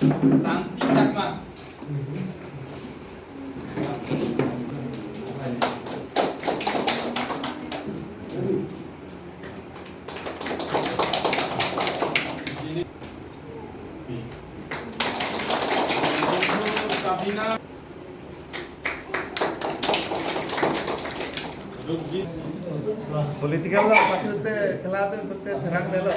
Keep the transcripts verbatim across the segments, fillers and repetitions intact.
Santi Chakma. Sabina. Political lo, patute, kelate, pute, terang delo.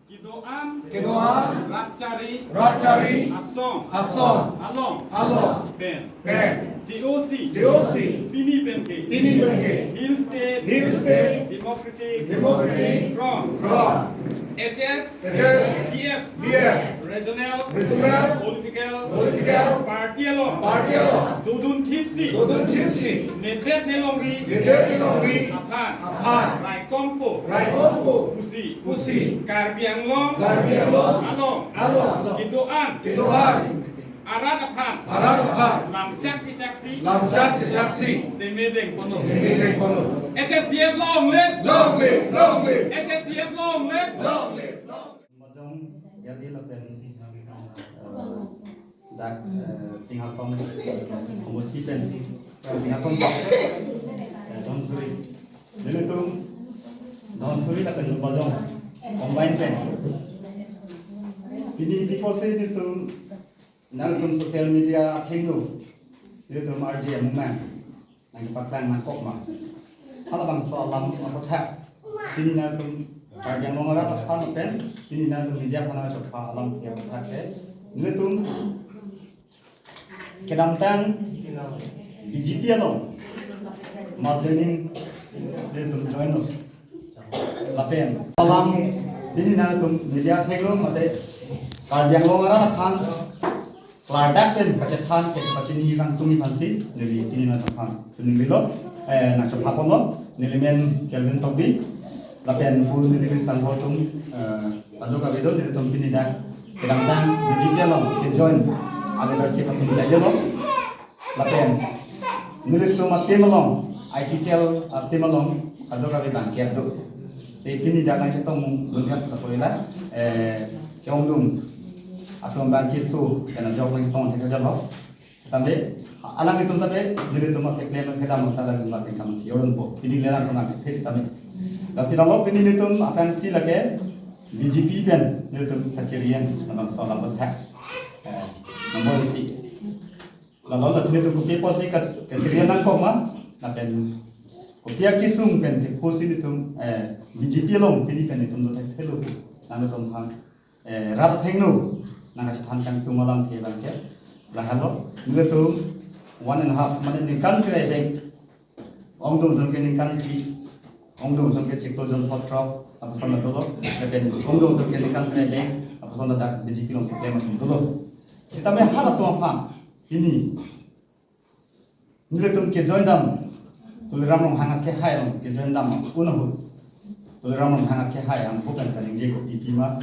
Kedo-an. Kedo-an. Rat chari. Rat chari. Asong. Asong. Along. Along. Pen. Pen. J O C. J O C. Pini pen ke. Pini pen ke. Hill State. Hill State. Democratic. Democratic. Front. Front. H S. H S. D F. D F. Regional. Regional. Political. Political. Party along. Party along. Dodun thipsi. Dodun thipsi. Nedet nelongri. Nedet nelongri. Aphan. Aphan. Raikom po. Raikom po. Pusi. Pusi. Karbi Anglong. Karbi Anglong. Along. Along. Kedo-an. Kedo-an. Arat aphan. Arat aphan. Lamchak chichaksi. Lamchak chichaksi. Semedeng pono. Semedeng pono. H S D F long live. Long live. Long live. H S D F long live. Long live. Long live. Bajong jadi lapen, eh, dak, eh, Singhason, homosti pen, eh, Singhason, eh, Dhansiri. Nelitum Dhansiri lapen Bajong combine pen. Pini pi apotsi nelitum, nangtum social media athengno, nelitum R J M man nangpaklang nangkok ma. Halabangso alam aputhak pini nangtum Karbi Anglong arat aphan pen, pini nangtum media aphan nangchepha alam aputhak ke, nelitum kedamtang B J P along mass joining nelitum join lo. Lapen alam pini nangtum media athengno mate Karbi Anglong arat aphan klardak pen kachethan kepachini kangtung aphansi neli pini nangtum aphan ningri lo, eh, nangchepha ponlo, neli men Kelvin Tokbi, lapen pu neli sangho atum, eh, ajok kave do, nelitum pini dak kedamtang B J P along kejoin a-leadership atum saja lo. Lapen nelitum a-team along, I P C L a-team along, ajok kave bangkep do. Si pini dak nangchetongdun kep lapu ila, eh, ke-ongdung atum bang keso, kena jok nangchetong thek jalo. Setame, alanglitum tame, nelitum akeklem kedam masa lagu ma kekam jorun po. Pini lelang kena ke setame. Lasi lalu pini nelitum aphansi lake B J P pen nelitum kachirian, nabangso alam aputhak. Eh, nomor isi. Lalu lasi nelitum kopi apotsi ka-, kachirian nangkok ma, lapen kopi akesung pen ke apotsi nelitum, eh, B J P along pini pen nelitum dothekthelo. Nangtum aphan, eh, rat athengno nangkachethan kangtung alam ke bangke. Lahelo, nelitum one and a half, mane ningkan sirai beng. Ongdung atum ke ningkan isi, ongdung atum ke chiklo jon phongo throk, lapuson dolo, lapen ongdung atum ke ningkan sirai beng, lapuson dak B J P along keklem atum dolo. Setame halatum aphan pini nelitum kejoin dam, Tuliram Ronghang akehai along kejoin dam un ahut, Tuliram Ronghang akehai angko pen kaningje kopi pima,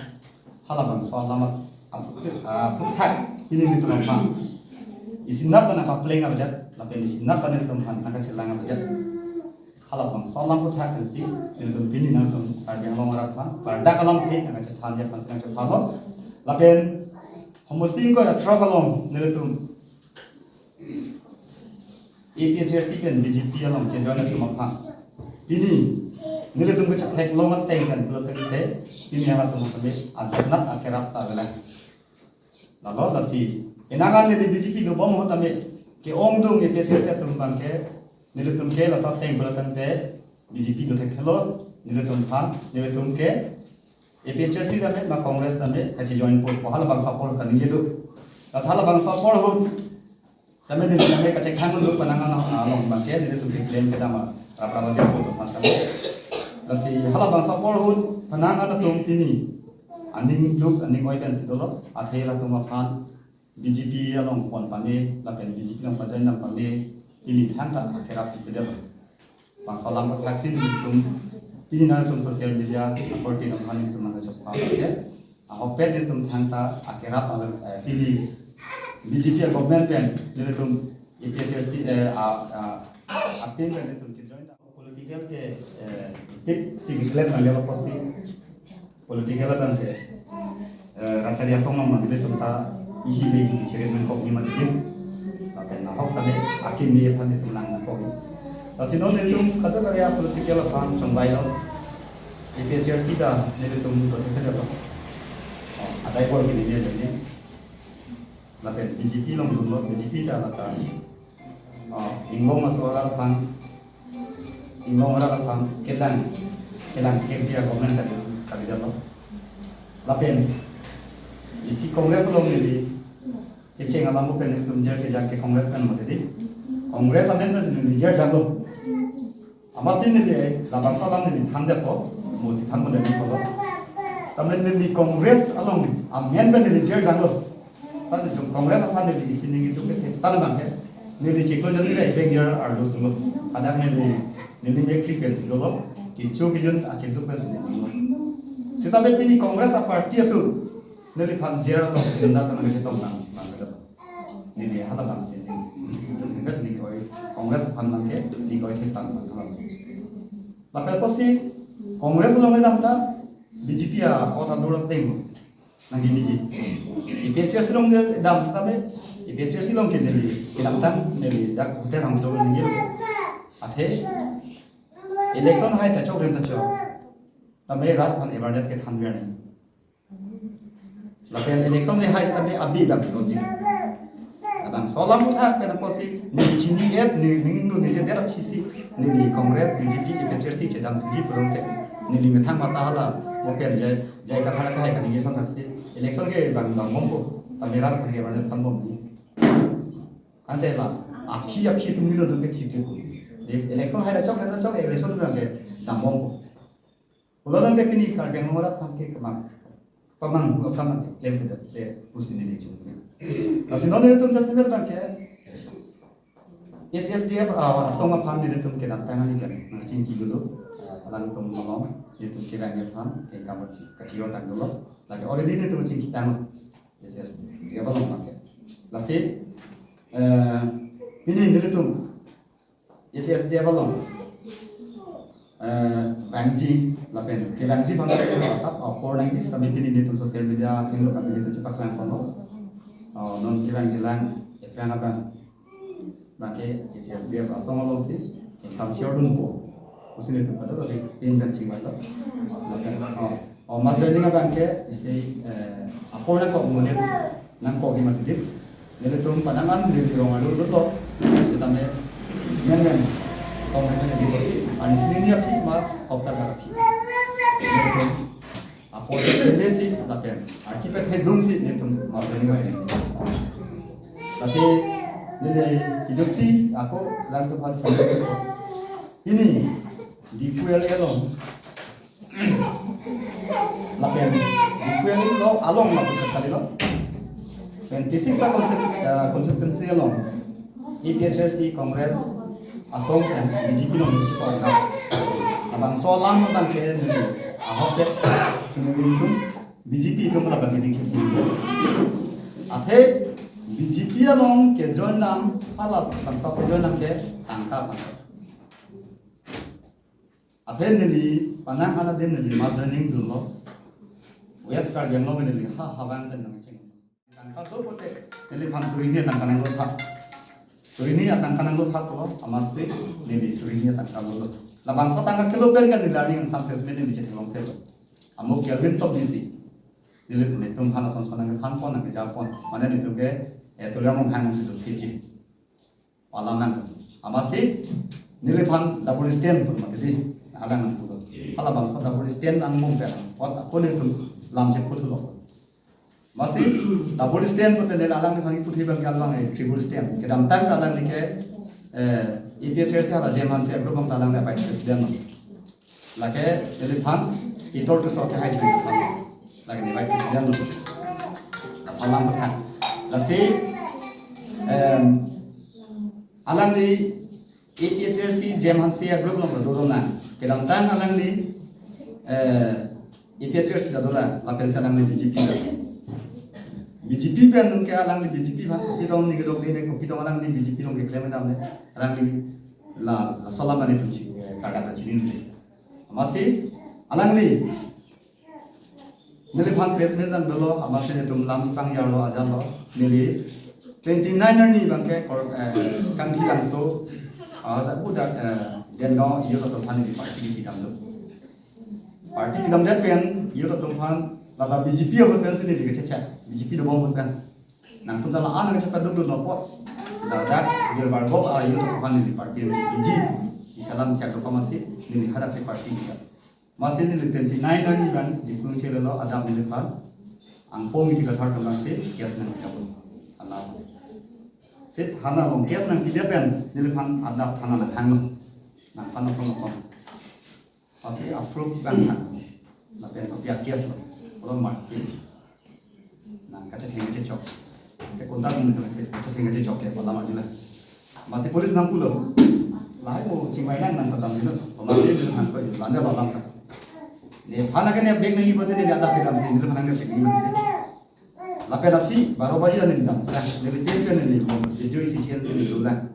halabangso alam aput-, aputhak pini nelitum aphan isinat nangpapleng avedet, lapen isinat nelitum aphan nangkachelang avedet. Halabangso alam aputhak pensi nelitum pini nangtum Karbi Anglong arat aphan klardak along ke nangkachethan aphansi nangchepha lo. Lapen homosti ingkoi ra throk along nelitum A P H L C pen B J P along kejoin atum aphan pini nelitum kachethek long ateng pen pulo tangte, pini halatum aphan ajat nat akerap ta avelang. Lalu lasi, enangan neli B J P dobom ahut tame, ke-ongdung A P H L C atum bangke, nelitum ke laso ateng pulo tangte, B J P dothekthelo, nelitum aphan, nelitum ke A P H L C tame, ma Congress tame, kachejoin po, halabangso apor kaningje do. Lasi halabangso apor ahut, tame neli tame kachethang lo penang an along bangke, nelitum keklem kedam raprap aja po to mas tame. Lasi halabangso apor ahut, penang an atum pini aning duk, aning oi pensi dolo, athe latum aphan B J P along pon pame, lapen B J P along pajoin dam pame, pini thangta akerap ipedetlo. Bangso alam athak si nelitum, pini nangtum social media akorte nangphan nelitum nangkachok pha ke. Ahokpet nelitum thangta akerap, eh, pini B J P a-government pen nelitum A P H L C, eh, a, a, a-team pen nelitum kejoin dam. Political ke, eh, tip si declare nanglo apotsi political abang ke, eh, Rachari Asong nang mangli tum ta isi le isi chirit nangkok ni mati. Lapen nahok sale akin ni aphan nelitum lang nangkok. Lasi non nelitum kadokave political aphan chongbai lo. A P H L C ta nelitum to thekthedetlo. Oh, adai bor kini ni ni. Lapen B J P along dunlo, B J P ta lata. Oh, Inglong aso arat aphan, Inglong arat aphan kelang, kelang kekji a-government kali, kalidetlo. Lapen isi Congress along neli kecheng alam pen nelitum jer kejang ke Congress pen mati di. Congress amen pen neli jer janglo. Amatsi neli labangso alam neli thandetpo, mo si than mo neli kolo. Tame neli Congress along amen pen neli jer janglo. Tame jong Congress aphan neli isi neli itu ke than abang ke. Neli chiklo jodi rai beng jer arlo tulo. Kadang neli, neli mekri pen si dolo. Kichu kijun akitu pen si neli dolo. Sitame pini Congress a-party atu neliphan jer along jenda tanang chetong nang nang. Neli hala bang si, si, si, si, ni koi Congress aphan bang ke, ni koi thek tang bang ke. Lapen apotsi Congress along kedam ta B J P a-ot adur ateng nang gini ji. A P H L C along kedam sitame, A P H L C along ke neli kedamtang neli dak hotel hang to neli. Athe election hai ta chok rem ta chok. Tame rat aphan awareness kethan biar ni. Lapen election le hai sitame abi bang si konji. Labangso alam athak pen apotsi neli chini-et, neli ning nu neli der aphi si neli Congress, B J P, A P H L C chedam thuji pulangte neli methang mata hala open jai jai kathar kahai kani son thaksi election ke bang bang bompo. Tame rat kani awareness than bom ni. Ante la aphi aphi tum ni lo dum ke thik thik. Election hai ra chok ra chok election bang ke dam bompo. Pulo tangte pini Karbi Anglong arat aphan ke kemang, pamang pu aphan ke klem ke date pusi neli chungnang. Lasi non nelitum ta sendiri bang ke H S D F, ah, asong aphan nelitum kedamtang ani kan nangchingki dolo. Ah, alangtum malom nelitum kevang aphan ke kamar kachior tang dolo. Lake already nelitum chingki tang H S D F along bang ke. Lasi, eh, pini nelitum H S D F along, eh, vangji lapen kevangji bang asap apor nangji sitame pini nelitum social media tinglo kami nelitum chepaklangponlo. Oh, non kevangji lang ephrang abang bang ke H S D F asong alongsi kengkam chior dunpo pusi nelitum kadokave tin dan chingvailo. Lapen, oh, oh, mass joining abang ke isi, eh, apor nangkok monit nangkok hima tidit. Nelitum panangan neli rong alu dotlo. Sitame men men tong men men di bosi. Ani sini ni aphi ma hopta ka aphi. Nelitum apor besi lapen archipet hedung si nelitum mass joining abang. Lasi neli kijut si ako lang tu pal ini D Q L A along lapen D Q L A along lapen kalilo. Twenty six a consti-, eh, constituency along A P H L C, Congress, asong pen B J P along isi kok ka. Labangso alam tang ke neli ahok ke sini rintum B J P atum labang ke dingki. Athe B J P along kejoin nang hala bangso kejoin nang ke tangka bangso. Athe neli panang hala adim neli mass joining dunlo. West Karbi Anglong neli ha habang pen nangcheng. Tangka do pote neliphan suri hini atangka nanglo thak. Suri hini atangka nanglo thak lo amatsi neli suri hini atangka lo. Labangso tangka kelo pen kan neli learning and some facility neli chethelong thelo. Amo Kelvin Tokbi si. Neli nelitum aphan ason son nangkephan pon nangkeja pon. Mane nelitum ke, eh, tulang mong hang si do fiji. Alam nang. Amatsi neliphan double stand pun mati di. Alang nang pun. Hala bangso double stand nang mong pe. Pot ako nelitum lam cheput lo. Amatsi double stand pun tene alang nephan puthi bang ke alang, eh, triple stand. Kedamtang alang ni ke, eh, A P H L C hala J M Hanse group bang alang ni vice president. Lake neliphan itor tu sok ke hai sini phan. Lake ni vice president. Asal lam phan. Lasi, em, alangli A P H L C J M Hanse a-group along do do nang. Kedamtang alangli, eh, A P H L C ta dolang, lapensi alangli B J P ta. B J P pen ke alangli B J P aphan kopi tong ni kedok de, kopi tong alangli B J P along keklem damde. Alangli la, laso alam netum chini, eh, kardak ta chinine. Amatsi alangli neliphan press meet nangdolo, amatsi netum lam pangjarlo, ajanlo, neli twenty-nine arni abangke kor, eh, Kangthilangso, ah, dak bu dak, eh, Dengaon youth atum aphan neli party kedam do. Party kedamdet pen youth atum aphan, lata B J P ahut pensi neli kechechak, B J P dobom ahut pen. Nangtum ta la-an nangchepakdun dunlo apot, ladak Birbar Gop a-youth atum aphan neli party neli B J P, isi alam chak do amatsi neli hadaksi party kedam. Amatsi neli twenty-nine arni abang Diphu chelela, adap neliphan Angpong Ingti Kathar atum abangsi case nangpidamlo. Thana. Seta thana along case nangpidet pen neliphan adap thana nanghanglo. Nangphan ason ason. Amatsi a-proof abang hang. Lapen kopi a-case lo. Pulo marpit. Nang kachetheng kachechok. Ke kontak mun ke kachetheng kachechok ke pala maju lah. Amatsi police nangpulo. Lahai mo chingvai nang nang kedam dilo. Amatsi neli nangkoi lande lo alam ka. Nephan ke ne bag nangji pute neli adap kedamsi neliphan ke bag nangji pute. Lapen aphi baro baji neli dam. Lah, neli test kan neli mo. Jujur isi chen si neli dolang.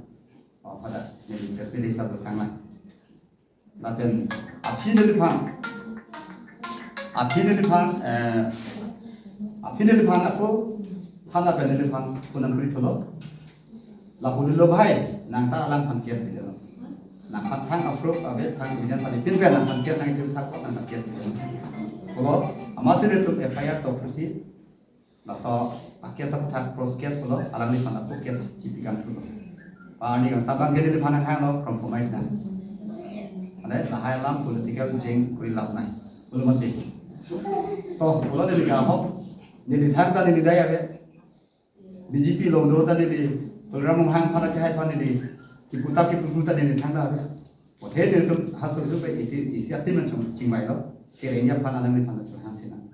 Oh, pada neli test neli hisap dokang lah. Lapen aphi neliphan, aphi neliphan, eh, aphi neliphan ako thana pen neliphan kunang pri thulo. Lapu lilo bhai, nang ta alangphan case pidetlo. Nangphan thang a-proof ave, thang evidence ave, pinpen nangphan case nangpithak apot nangphan case pidetlo. Pulo, amatsi netum F I R tok pusi, laso a-case aputhak cross case pulo, alangliphan ako case chipikang pulo. Arni kangsam abangke neliphan nanghanglo, compromise nang. Ane lahai alam political jeng kuri lap nai. Pulo mati. To, pulo neli ke ahok, neli thang ta neli dai ave. B J P along do ta neli, Tuliram Ronghang aphan akehai aphan neli, kipu ta kipu ta neli thang ta ave. Othe nelitum haso do pe iti isi ati men chong chingvailo. Kerengji aphan alangliphan chonghang sinang.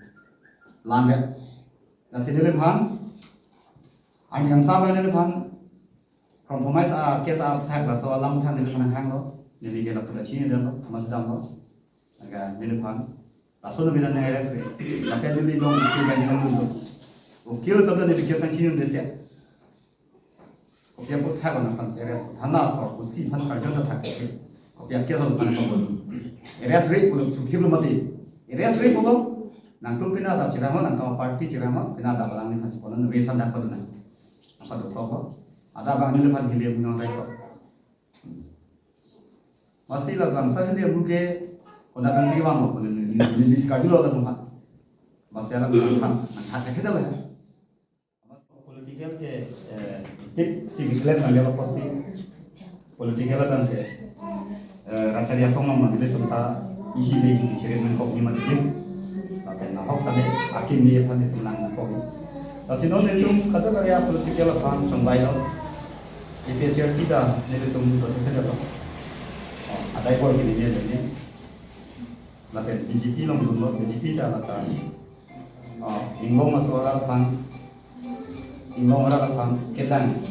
Lam vet. Lasi neliphan, arni kangsam neliphan compromise a-case aputhak laso alam aputhak neliphan nanghanglo, neli ke lapu ta chinidetlo, amatsi damlo. Laga neliphan, laso nobina nang arrest re. Lapen neli long ukil bang nangdunlo. Ukil atum ta neli case nangchinidetsi. Kopi aputhak nangphan arrest, thana asor pusi aphan karjong ta thak ke. Kopi a-case along aphan pabon. Arrest re pulo puthip lo mati. Arrest re pulo, nangtum pine adap chevanglo, nangtum party chevanglo, pine adap alangliphan chepon nang, nove san dak padu nang. Apa dokok lo? Adap abang neliphan hile amu nang dai kok. Amatsi labangso hile amu ke konat nangsi vanglo, neli, neli, neli sikar julo latum aphan. Amatsi alam nangphan, nangphan kakheta lah. Political ke, eh, tip si biklem nang dia pasti. Political abangke, eh, rachari asong nang mangile tum ta isi le isi kecheret nangkok ni mati. Lapen nahok sale akin ni aphan itum nangkok. Lasi non itum kado karya political aphan chongvailo. A P H L C ta nelitum to thekthedetlo. Oh, adai bor kini ni ni. Lapen B J P along dunlo, B J P ta lata, ah, inglong aso arat aphan, inglong arat aphan kelang,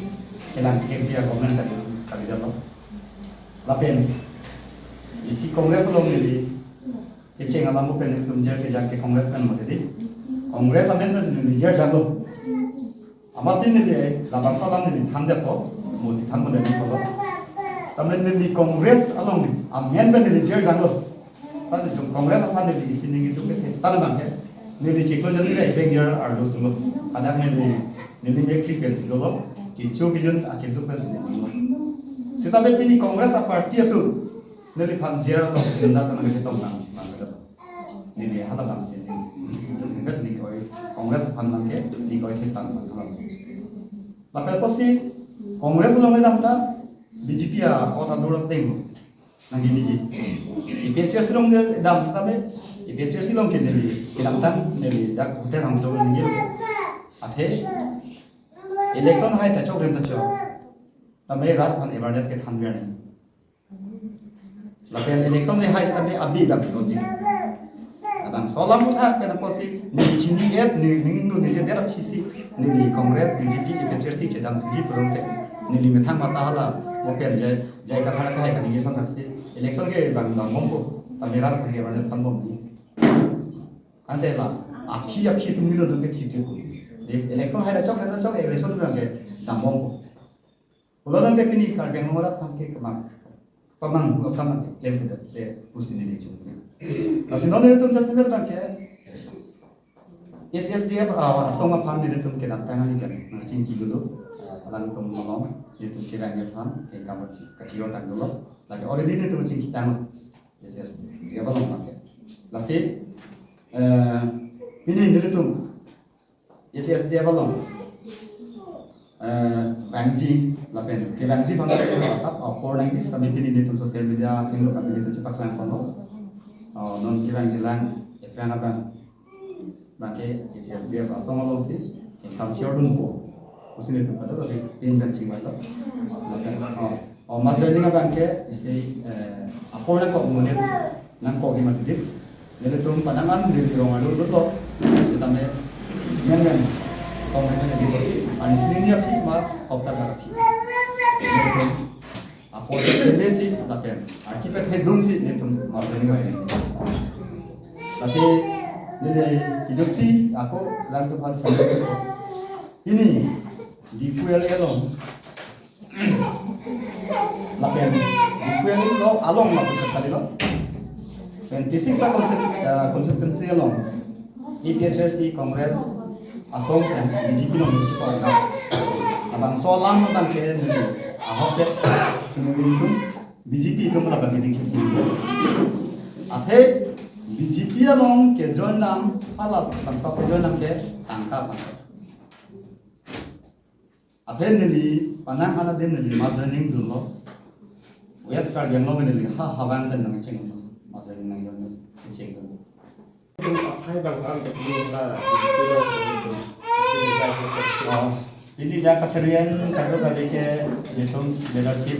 kelang kekji a-government kali, kalidetlo. Lapen isi Congress along neli kecheng alam pen nelitum jer kejang ke Congress pen mati di. Congress amen pen neli jer janglo. Amatsi neli labangso alam neli thandetpo, mo si than mo neli pulo. Tame neli Congress along amen pen neli jer janglo. Tame jong Congress aphan neli isi ningje tu ke tame abangke neli chiklo jani rai beng jer arlo tulo. Kadang neli, neli mekri pensi dolo, kecho kejun akedo pensi neli lo. Seta be pini Congress a-party atum neliphan jer lo, jenda tanang chetong nang, nang kedo. Neli hala abangsi neli, just neli koi Congress aphan abangke, neli koi thek tang abang. Lapen pusi Congress along kedam ta B J P a-ot adur ateng nangji neli. A P H L C along kedam setame, A P H L C along ke neli kedamtang neli dak hotel hang to neli. Athe election hai ta chok rem ta chok. Tame rat aphan awareness kethan biar ni. Lapen election le hai setame abi bang si lonji. Bangso alam aputhak pen apotsi neli chini-et, neli ning nu neli det aphi si, neli Congress, B J P, A P H L C chedam thuji pulote, neli methang mata hala open jai, jai kathar kahai kaningje ason thaksi election ke bang dambompo, ta mera kali awareness dambom ni. Ante la, aphi aphi atum ni do ke thik ke pu. De, election hai rachok, rachok, election abang ke dambompo. Pulo abang ke pini Karbi Anglong arat aphan ke kemang, pamanghu akam ke klem ke de pusi neli chun. Lasi non nelitum just abang ke H S D F, ah, asong aphan nelitum kedamtang ani kan nangchingki dolo, ah, alangtum malom nelitum kevang aphan ke kamar kachirotang dolo. Lake already nelitum chingkitang H S D F along abang ke. Lasi, eh, pini nelitum H S D F along, eh, vangji lapen kevangji abang ke asap apor nangji sami pini nelitum social media tinglo kami nelitum chepaklangponlo. Oh, non kevangji lang ephrang abang abang ke H S D F asong alongsi kengkam share dunpo pusi nelitum kadokave tin pen chingvailo. Lapen, oh, oh, mass joining abang ke isi, eh, apor nangkok monit nangkok hima tidit. Nelitum panangan di rong alu dutlo. Sitame men men tong men men di bosi. Ani sining dia phi ma hokta gara phi. Nelitum apor besi lapen archipet hedung si nelitum mass joining abang. Lasi neli kejutsi ako alangtum aphan ini Diphu area along lapen Diphu area along along lapen kalilo. Twenty-six ta consti-, eh, constituency along A P H L C Congress asong pen B J P along isi ko asa. Labangso alam abang ke neli ahok ke nelitum B J P atum labang ke dingsi. Athe B J P along kejoin dam hala bangso kejoin dam ke tangka bangso. Athe neli panang ana adim neli mass joining dunlo. West Karbi Anglong neli ha Hawang pen nangcheng mass joining nangjoin cheng. Aphai bang an de ni la. Oh, pini dak kacharian kadokave ke nelitum leadership.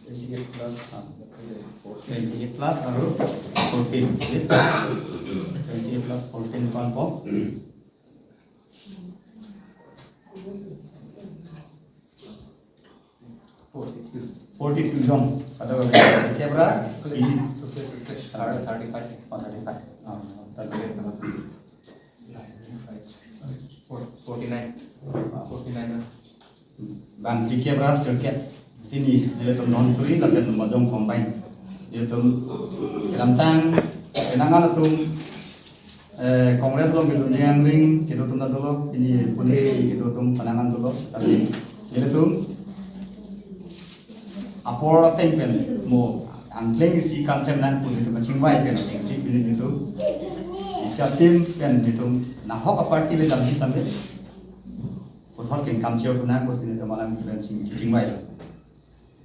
Twenty-eight plus fourteen. Twenty-eight plus aru fourteen. Twenty-eight plus fourteen konpo? Forty-two. Forty-two jon. Kadokave kebra? Sukses, sukses. Thirty, thirty-five. Oh, thirty-five. Ah, thirty-five. Forty-nine. Forty-nine. Bang ke kebra sirket. Pini nelitum Dhansiri lapen Lumbajong combine. Nelitum kedamtang kenangan atum, eh, Congress along kedo jangring kedo atum ta dolo. Pini puni kedo atum panangan dolo. Tapi nelitum apor ateng pen mo angkleng isi kam tem nang puni atum kachingvai pen atengsi pini nelitum isi atim pen nelitum nahok aparty le damji sampai puthot kengkam chir punang pusi nelitum alam kiban ching, chingvai.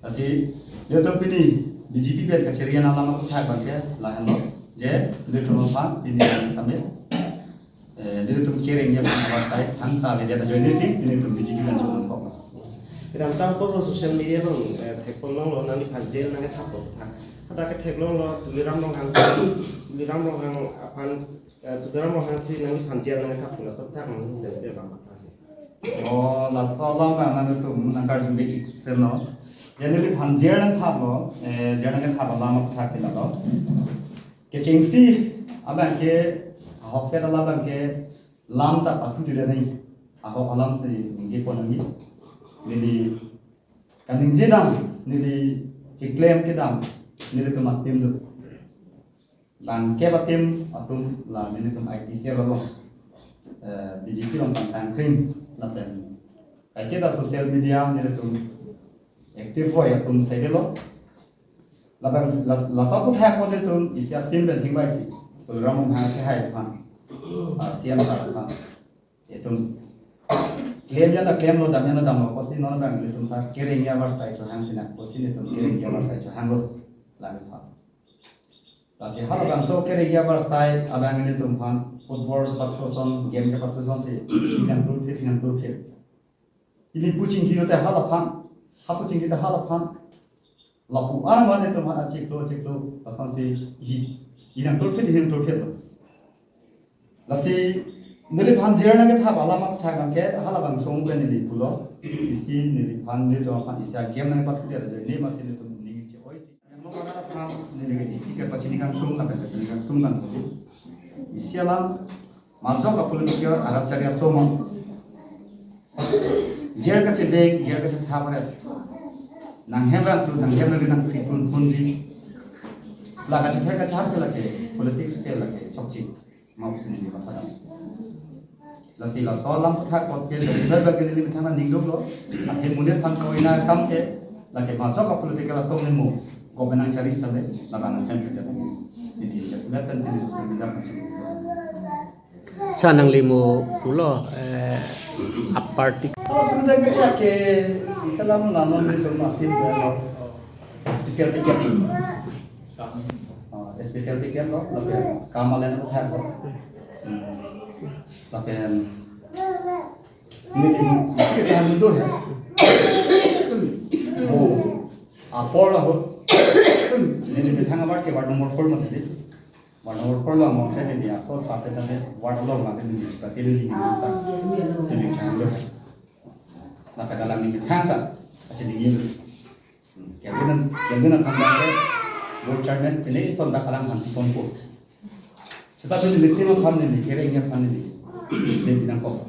Lasi nelitum pini B J P pen kacharian alam aputhak abang ke lahenlo je nelitum aphan pini sampai, eh, nelitum kereng ya pun awar sai thangta media ta join si nelitum B J P pen chonang kok. Kedamtang apor social media along, eh, thekponlonglo nangliphan jail nangkethappo thak. Hadak ke theklonglo Tuliram Ronghang si, Tuliram Ronghang aphan, eh, Tuliram Ronghang si nangliphan jail nangkethappo laso athak nangli pen pe bang ma. Oh, laso alam abang nangtum nangkarju beki seno. Generally phan jail nangthaplo, eh, jail nangkethap alam aputhak ke lalo. Kechengsi abang ke ahokpet alam abang ke lam ta pathu tida nai. Ahok alam si ningje pon nangji. Neli kaningje dam, neli keklem kedam, nelitum atim do. Bang ke atim atum la nelitum I T cell along, eh, B J P along pangtang kring lapen kaiketa social media nelitum active voi atum saidelo. Labang las-, laso aputhak ko nelitum isi atim pen chingvai si Tuliram Ronghang kehai aphan, ah, C M sir aphan. Itum klem ya ta klemlo, dam ya ta damlo, kosi non abang nelitum ta kereng ya avarsai chohang sinang, kosi nelitum kereng ya avarsai chohanglo. Lalu aphan. Lasi halabangso kereng ya avarsai abang nelitum aphan football kepathu ason, game kepathu ason si inang turphit, inang turphit. Ili puching kilo te halaphan, ha puching kita halaphan. Lapu arman itum ha achiklo achiklo, lasonsi hi, inang turphit, inang turphit lo. Lasi neliphan jer nangkethap alam aputhak nangke halabangso pen neli pulo. Isi neliphan nelitum aphan isi agem nangpathu dia ajoine masi nelitum ning che-oi si. Yang lo mana aphan neli ke isi ke pachini kangtung, lapen pachini kangtung nangkethap. Isi alam majok a-political arat chari aso ma. Jer kachedeng, jer kachethap aret. Nanghem bang tu, nanghem bang nang kritun punji. La kachether kachehak ke lake, politics ke lake, chokche. Mau sini di bahan. Lasi laso alam aputhak kot ke, dari ber bagi neli methang nangduklo. Akhir mulai phan kau ina kam ke, lake majok a-political aso ni mo. Kau benang chari sampai, laban nanghem kita lagi. Jadi, just lihat kan di sosial media macam itu. Sa nangli mo pulo, eh, a-party. Kalau sudah kecak ke, Islam namun itu mati berapa? Special ticket. Oh, special ticket lo, lapen kam alen aputhak lo. Hmm. Lapen ini, ini kita anu do ya. Oh, apor lah ho. Ini di thang abar ke ward number four mati. Ward number four lo mo tadi ni aso sate tadi ward lo mati ni, berarti ini di sa. Ini thang lo. Lapen dalam ini thang ta, aja ini. Hmm, kelvin, kelvin aphan ke board chairman pine ison dak alam hanti ponpo. Seta pine nelitum aphan neli, kereng aphan neli, neli nangkok.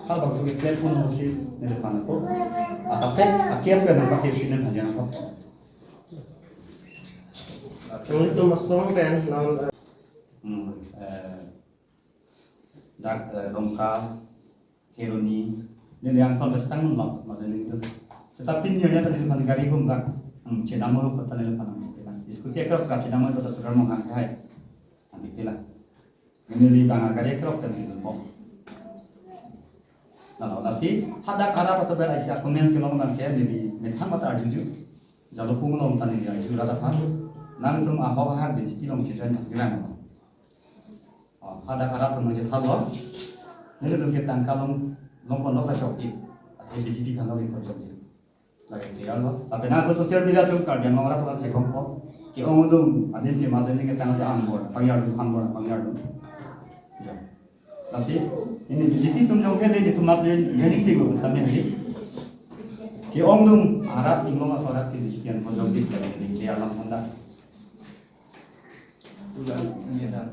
Halabangso ke platform masi neliphan ako. Atapek, a-case pen nangpakai sini hajar nangkok. Nangtum asong pen nang, hmm, eh, dak, eh, Dongka, Kheroni, neli angthon kachetang lo, majen neli tu. Seta pini ya, neli aphan gari hum dak. Hmm, chenam ho kota neli aphan nangpila. Scooty akrok kra chenam ho kota surat mong hang hai. Nangpila. Neli bang gari akrok kan sini bom. Lalu lasi, hadak arat atau ber aisa comments kelong nangke neli methang mata arjuju. Jalo pung long tani ya, arju rata phan. Nangtum ahok ahak B J P along kejoin nang. Oh, hadak arat atum nangkethap lo. Nelitum ke tangka long, long pon lo kachokji. Athe B J P aphan long ikot chokji. Lake clear lo. Tapi nangtum social media atum Karbi Anglong arat atum theklongpo. Ke-ong adung, adim ke mas joining ketang te anbor, pangyardun, anbor, pangyardun. Ya. Lasi, ini B J P atum jong hele, nelitum mas joining pi lo, sampai hari. Ke-ong adung, arat inglong aso arat ke B J P an pojok dik, lake clear lam honda. Ulang, iya dah.